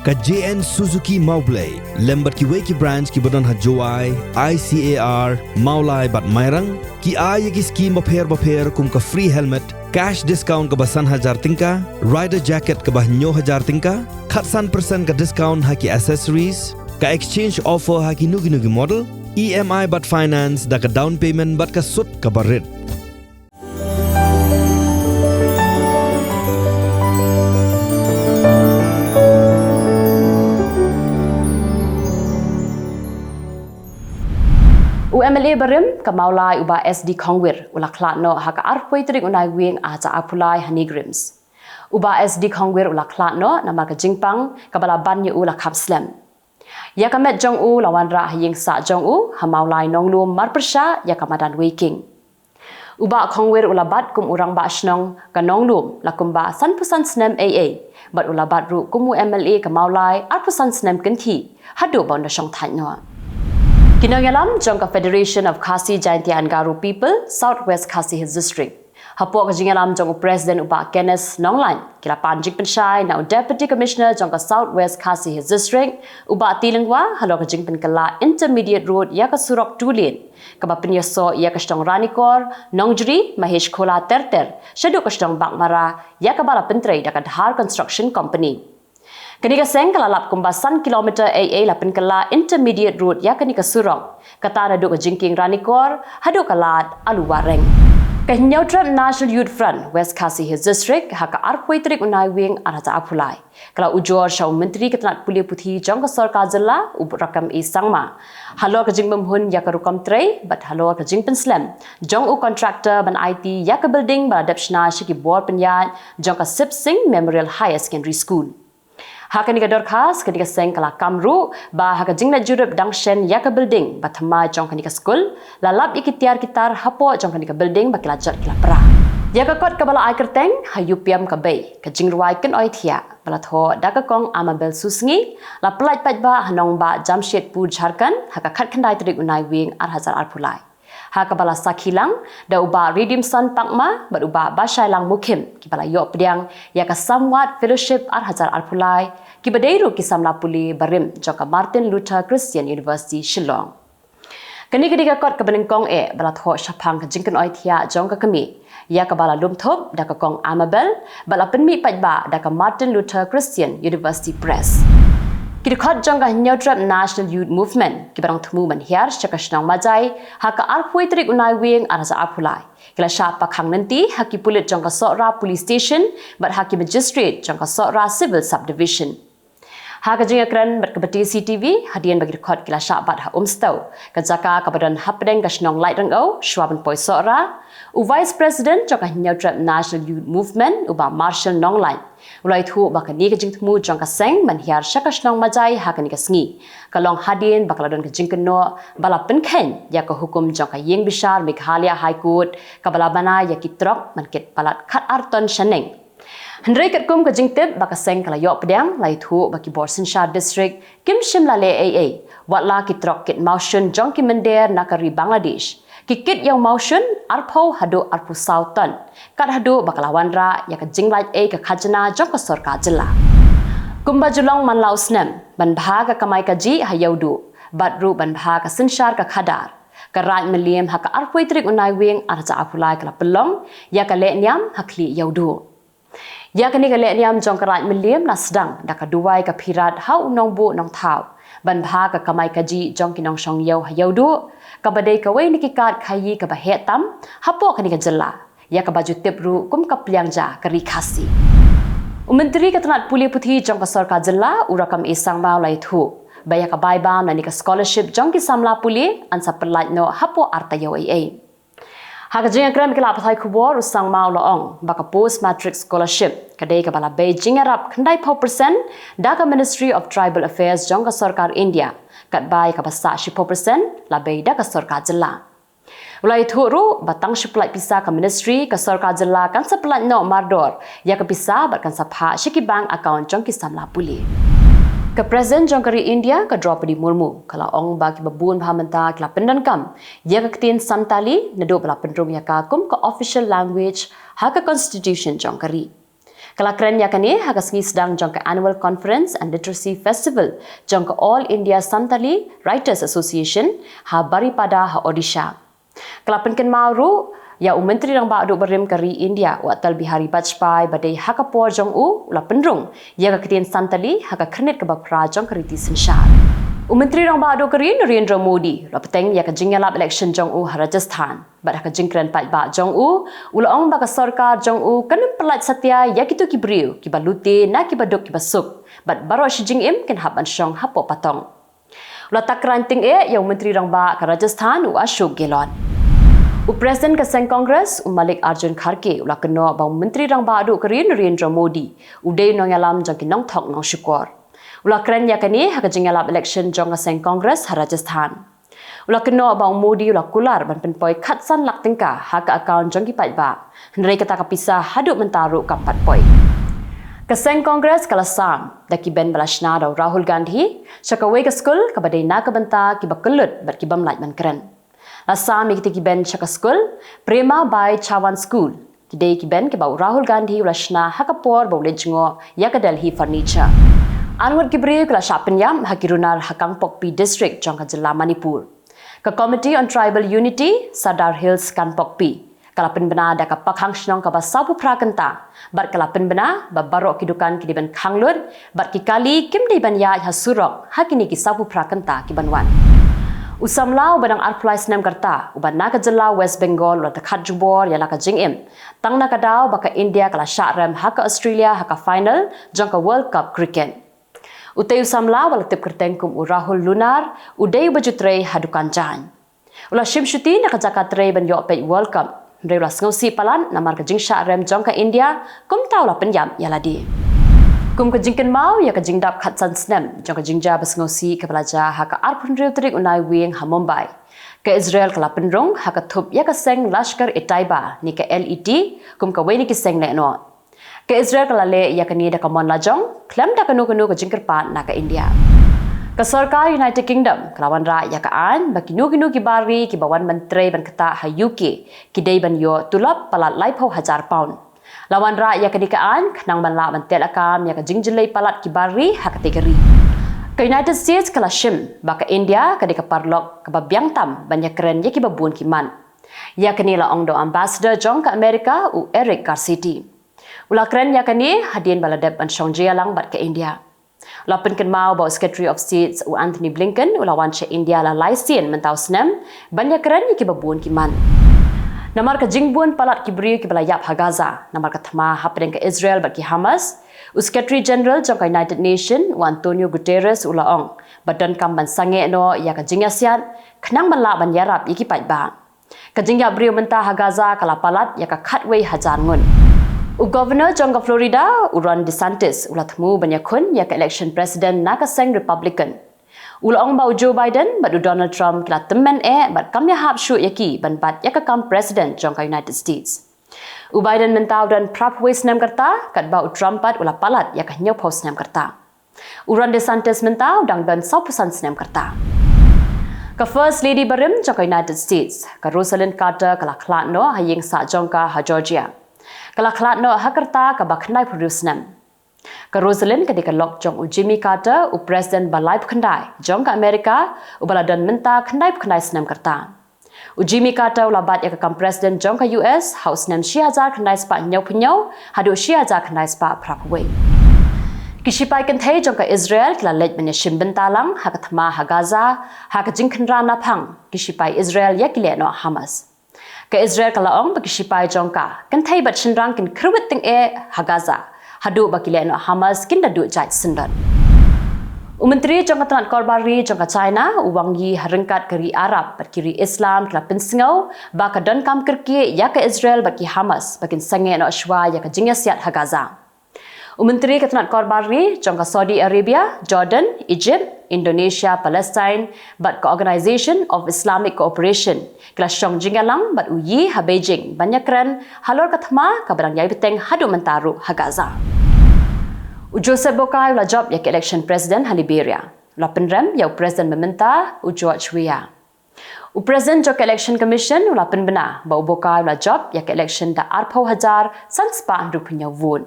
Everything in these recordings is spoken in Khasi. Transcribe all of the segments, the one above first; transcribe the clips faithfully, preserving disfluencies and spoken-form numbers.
Ka J N Suzuki Mawblei lem bad kiwei ki branch kiba don ha Jowai, I C A R, Mawlai bad Mairang ki ai ïa ki skim bapher bapher kum ka free helmet, cash discount kaba san hajar tyngka, rider jacket kaba hynñiew hajar tyngka, khatsan percent ka discount ha ki accessories, ka exchange offer ha kino kino ki model, E M I bad finance da ka down payment bad ka sut kaba rit. U M L A barim ka Mawlai u Bah S D Khongwir u la khlad noh ha ka arphew tarik u Naiwieng arhajar arphew lai ha NEIGRIHMS. U Bah S D Khongwir u la khlad noh namar ka jingpang kaba la ban ïa u la kham slem. Ïa ka met jong u la wanrah ha ïing sah jong u ha Mawlai Nonglum marpyrshah ïa ka madan Weiking. U Bah Khongwir u la bat kum u rangbah shnong ka Nonglum la kumba sanphew san snem ei ei bad u la bat ruh kum u M L A ka Mawlai arphew san snem kynthih haduh ba un da shong thait noh. Ki nongïalam jong ka Federation of Khasi Jaintia and Garo People South West Khasi Hills District hapoh ka jingïalam jong u President u Bah Kenneth Nonglait ki la pan jingpynshai na u Deputy Commissioner jong ka South West Khasi Hills District u Bah T. Lyngwa halor ka jingpynkylla Intermediate Road ïa ka surok two lane kaba pynïasoh ïa ka shnong Ranikor, Nongjri, Mahesh Khola ter ter shaduh ka shnong Baghmara ïa kaba la pyntrei da ka Dhar Construction Company. Kane ka seng ka la lap kumba san kilometer ei ei la pynkylla Intermediate Road ïa kane ka surok, kata naduh ka jingkieng Ranikor haduh ka lad Aluwareng. Ka Hynñiewtrep National Youth Front West Khasi Hills District ha ka arphew tarik u Naiwieng arhajar arphew lai ka la ujor sha u Myntri ka tnat pule puthi jong ka sorkar jylla u Rakkam A Sangma halor ka jingbymhun ïa ka rukom trei bad halor ka jingpynslem jong u contractor ban aiti ïa ka building ba la dep shna sha ki bor pynïaid jong ka Sip Singh Memorial Higher Secondary School. Ha kane ka dorkhas kane ka seng ka la kam ruh ba ha ka jingleit jurip dang shen ïa ka building ba thymmai jong kane ka skul la lap ïa ki tiar ki tar hapoh jong kane ka building ba ki la jot ki la pra. Ïa ka kot kaba la ai kyrteng ha Ïupiam ka bei ka jingrwai kynoi thiah ba la thoh da ka Kong Amabel Susngi la pyllait paidbah ha nongbah Jamshedpur Jharkhand ha ka khatkhyndai tarik u Naiwieng arhajar arphew lai. Ha kaba la sakhi lang da u Bah Redeemson Pakma bad u Bah Bashailang Mukhim kiba la ïoh pdiang ïa ka Samwad Fellowship arhajar arphew lai kiba dei ruh ki samla pule barim jong ka Martin Luther Christian University Shillong. Kane ka dei ka kot kaba nyngkong eh ba la thoh shaphang ka jingkynoi thiah jong ka kmie ïa kaba la lum thup da ka Kong Amabel bad la pynmih paidbah da ka Martin Luther Christian University Press. Ki dkhot jong ka Hynñiewtrep National Youth Movement kiba dang thmu ban hiar sha ka shnong Majai ha ka arphew tarik u Naiwieng arhajar arphew lai ki la shah pakhang lynti ha ki pulit jong ka Sohra Police Station bad ha ki magistrate jong ka Sohra Civil Subdivision. Ha ka jingïakren bad ka Batesi T V hadien ba ki dkhot ki la shah bat ha Umstew ka jaka kaba don hapdeng ka shnong Laitryngew shuwa ban poi Sohra, u Vice President jong ka Hynñiewtrep National Youth Movement u Bah Marshall Nonglait u la ïathuh ba kane ka jingthmu jong ka seng ban hiar sha ka shnong Majai ha kane ka sngi ka long hadien ba ka la don ka jingkynnoh ba la pynkheiñ ïa ka hukum jong ka ïing bishar Meghalaya High Court kaba la bana ïa ki trok ban kit palat khatar ton shaneng. Hynrei katkum ka jingtip ba ka seng ka la ïoh pdiang la ïathuh ba ki bor synshar district kim shym la leh ei ei wat la ki trok kit mawshun jong ki mynder na ka ri Bangladesh ki kit ïa u mawshun arphew haduh arphew saw ton kat haduh ba ka la wanrah ïa ka jinglait ei ka khajna jong ka sorkar jylla. Kumba ju long man la u snem ban bha ka kamai kajih ha Ïewduh bad ruh ban bha ka synshar ka khadar, ka Raid Mylliem ha ka arphew tarik u Naiwieng arhajar arphew lai ka la pynlong ïa ka lehniam ha khlieh Ïewduh. Ïa kane ka lehniam jong ka Raid Mylliem la sdang da ka duwai ka phirat ha u nongbuh nongthaw ban bha ka kamai kajih jong ki nongshong ïew ha Ïewduh kaba dei kawei na ki kad khaïi kaba heh tam hapoh kane ka jylla ïa kaba ju tip ruh kum ka pliang ja ka ri Khasi. U Myntri ka tnat pule puthi jong ka sorkar jylla u Rakkam A Sangma u la ïathuh ba ïa ka bai bam lane ka scholarship jong ki samla pule yn sa pyllait noh hapoh ar taïew ei ei. Ha ka jingïakren bad ki lad pathai khubor u Sangma u la ong ba ka Post Matric Scholarship ka dei kaba la bei jingïarap khyndaiphew percent da ka Ministry of Tribal Affairs jong ka sorkar India katba ïa kaba sah shiphew percent la bei da ka sorkar jylla. U la ïathuh ruh ba tang shi pyllait pisa ka ministry ka sorkar jylla kan sa pyllait noh mardor ïa ka pisa bad kan sa phah sha ki bank account jong ki samla pule. Ka President jong ka ri India ka Droupadi Murmu ka la ong ba kiba bun bha mynta ki la pyndonkam ïa ka ktien Santali naduh ba la pynrung ïa ka kum ka official language ha ka constitution jong ka ri. Ka la kren ïa kane ha ka sngi sdang jong ka Annual Conference and Literacy Festival jong ka All India Santali Writers Association ha Baripada ha Odisha. Ka la pynkynmaw ruh ïa u Myntri Rangbah Duh barim ka ri India, u Atal Bihari Vajpayee, ba dei ha ka por jong u u la pynrung ïa ka ktien Santali ha ka khyrnit kaba phra jong ka riti synshar. U Myntri Rangbah Duh ka ri, Narendra Modi, u la bteng ïa ka jingïalap election jong u ha Rajasthan. Bad ha ka jingkren paidbah jong u, u la ong ba ka sorkar jong u kan ym pyllait satia ïa kito ki briew kiba lute na kiba duk kiba suk, bad baroh shi jingim kin hap ban shong hapoh patong. U la tak kren tyngeh ïa u Myntri Rangbah ka Rajasthan, u Ashok Gehlot. U President ka seng Congress, u Mallikarjun Kharge, u la kynnoh ba u Myntri Rangbah Duh ka ri, Narendra Modi, u dei u nongïalam jong ki nongthok nongshukor. U la kren ïa kane ha ka jingïalap election jong ka seng Congress ha Rajasthan. U la kynnoh ba u Modi u la kular ban pynpoi khatsan lak tyngka ha ka account jong ki paidbah. Hynrei kata ka pisa haduh mynta ruh kam pat poi. Ka seng Congress ka la sam da ki ben ba la shna da u Rahul Gandhi sha kawei ka skul kaba dei na ka bynta kiba kyllut bad ki bym lait ban kren. La sam ïa kita ki ben sha ka skul Prema Bai Chawan School. Ki dei ki ben kiba u Rahul Gandhi u la shna ha ka por ba u leit jngoh ïa ka Delhi Furniture. Arngut ki briew ki la shah pynïap ha ki runar ha Kangpokpi District jong ka jylla Manipur. Ka Committee on Tribal Unity, Sadar Hills Kangpokpi, ka la pynbna da ka pakhang shnong kaba sawphew phra kynta, bad ka la pynbna ba baroh ki dukan ki dei ban khang lut, bad ki kali kim dei ban ïaid ha surok ha kine ki sawphew phra kynta ki ban wan. U samla uba dang arphew lai snem ka rta, uba na ka jylla West Bengal, u la dkhat jubor ïa la ka jingim tang na ka daw ba ka India ka la shah rem ha ka Australia ha ka final jong ka World Cup Cricket. Utei u samla uba la tip kyrteng kum u Rahul Lunar, u dei uba ju trei ha dukan jaiñ. U la shim shuti na ka jaka trei ban ïoh peit World Cup, hynrei u la sngewsih palat namar ka jingshah rem jong ka India, kumta u la pynïap ïa lade. Kum ka jingkynmaw ïa ka jingdap khatsan snem jong ka jingjia ba sngewsih kaba la jia ha ka arphew hynriew tarik u Naiwieng ha Mumbai, ka Israel ka la pynrung ha ka thup ïa ka seng Lashkar-e-Taiba ne ka L E T kum kawei na ki seng lehnoh. Ka Israel ka la leh ïa kane da ka mon lajong, khlem da kano kano ka jingkyrpad na ka India. Ka sorkar United Kingdom ka la wanrah ïa ka aiñ ba kino kino ki bar ri kiba wan ban trei ban ktah ha U K ki dei ban ïoh tulop palat laiphew hajar pound. La wanrah ïa kane ka aiñ khnang ban lah ban tehlakam ïa ka jingjyllei palat ki bar ri ha katei ka ri. Ka United States ka la shim ba ka India ka dei ka paralok kaba biang tam ban ïakren ïa kiba bun ki mat. Ïa kane la ong da u Ambassador jong ka America, u Eric Garcetti. U la kren ïa kane hadien ba la dep ban shong jingïalang bad ka India. U la pynkynmaw ba u Secretary of State, u Antony Blinken, u la wan sha India la lai sien mynta u snem ban ïakren ïa kiba bun ki mat. Namar ka jingbun palat ki briew kiba la ïap ha Gaza namar ka thma hapdeng ka Israel bad ki Hamas, u Secretary General jong ka United Nations, u Antonio Guterres, u la ong ba donkam ban sangeh noh ïa ka jingïasiat khnang ban lah ban ïarap ïa ki paidbah. Ka jingïap briew mynta ha Gaza ka la palat ïa ka khatwei hajar ngut. U Governor jong ka Florida, u Ron DeSantis, u la thmu ban ïakhun ïa ka election president na ka seng Republican. U la ong ba u Joe Biden bad u Donald Trump ki la tymmen eh bad kam ïahap shuh ïa ki ban bat ïa ka kam president jong ka United States. U Biden mynta u don phraphew wei snem ka rta, katba u Trump pat u la palat ïa ka hynñiewphew snem ka rta. U Ron DeSantis mynta u dang don sawphew san snem ka rta. Ka First Lady barim jong ka United States, ka Rosalynn Carter, ka la khlad noh ha ïing sah jong ka ha Georgia. Ka la khlad noh ha ka rta kaba khyndaiphew hynriew snem. Ka Rosalynn ka dei ka lok jong u Jimmy Carter, u president ba laiphew khyndai jong ka America, uba la don mynta khyndaiphew khyndai snem ka rta. U Jimmy Carter u la bat ïa ka kam president jong ka U S ha u snem shi hajar khyndai spah hynñiewphew hynñiew haduh shi hajar khyndai spah phraphew wei. Ki shipai kynthei jong ka Israel ki la leit ban ïashim bynta lang ha ka thma ha Gaza, ha ka jingkhynra naphang ki shipai Israel ïa ki lehnoh Hamas. Ka Israel ka la ong ba ki shipai jong ka, kynthei bad shynrang, kin kyrwit tyngeh ha Gaza haduh ba ki lehnoh Hamas kin da duh jait syndon. U Myntri jong ka tnat kor bar ri jong ka China, u Wang Yi, ha ryngkat ka ri Arab bad ki ri Islam ki la pynsngew ba ka donkam kyrkieh ïa ka Israel bad ki Hamas ba kin sangeh noh shuwa ïa ka jingïasiat ha Gaza. U Myntri ka tnat kor bar ri jong ka Saudi Arabia, Jordan, Egypt, Indonesia, Palestine bad ka Organization of Islamic Cooperation ki la shong jingïalang bad u Yi ha Beijing ban ïakren halor ka thma kaba dang ïai bteng haduh mynta ruh ha Gaza. U Joseph Boakai u la jop ïa ka election president ha Liberia. U la pynrem ïa u president ba mynta, u George Weah. U president jong ka Election Commission u la pynbna ba u Boakai u la jop ïa ka election da arphew hajar san spah hynriewphew hynñiew vote.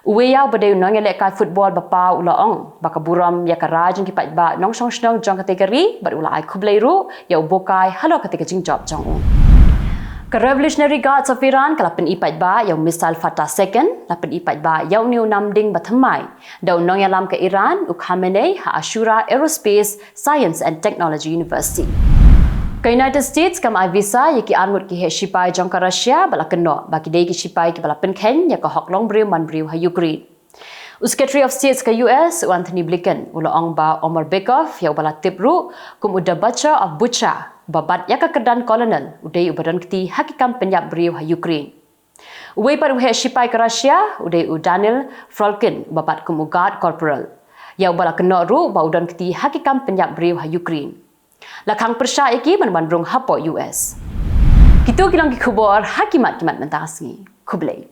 Uwei ïa uba dei u nongïalehkai football ba paw u la ong ba ka burom ïa ka rai jong ki paidbah nongshong shnong jong kata ka ri bad u la ai khublei ruh ïa u Bokai halor kata ka jingjop jong u. Ka Revolutionary Guards of Iran ka la pyni paidbah ïa u missile Fatah second, la pyni paidbah ïa une u namding ba thymmai da u nongïalam ka Iran u Khamenei ha Ashura Aerospace Science and Technology University. Ka United States kam ai visa ïa ki arngut ki heh shipai jong ka Russia ba la kynnoh ba ki dei ki shipai kiba la pynkheiñ ïa ka hok long briew man briew ha Ukraine. U Secretary of State ka U S u Antony Blinken u la ong ba Omer Bekov ïa uba la tip ruh kum u The Butcher of Bucha uba bat ïa ka kyrdan colonel u dei uba don kti ha ki kam pynïap briew ha Ukraine. Uwei pat u heh shipai ka Russia u dei u Daniil Frolkin uba bat kum u guard corporal, ïa uba la kynnoh ruh ba u don kti ha ki kam pynïap briew ha Ukraine. La khang pyrshah ïa ki ban wan rung hapoh U S. Kito ki long ki khubor ha ki mat ki mat mynta ka sngi. Khublei.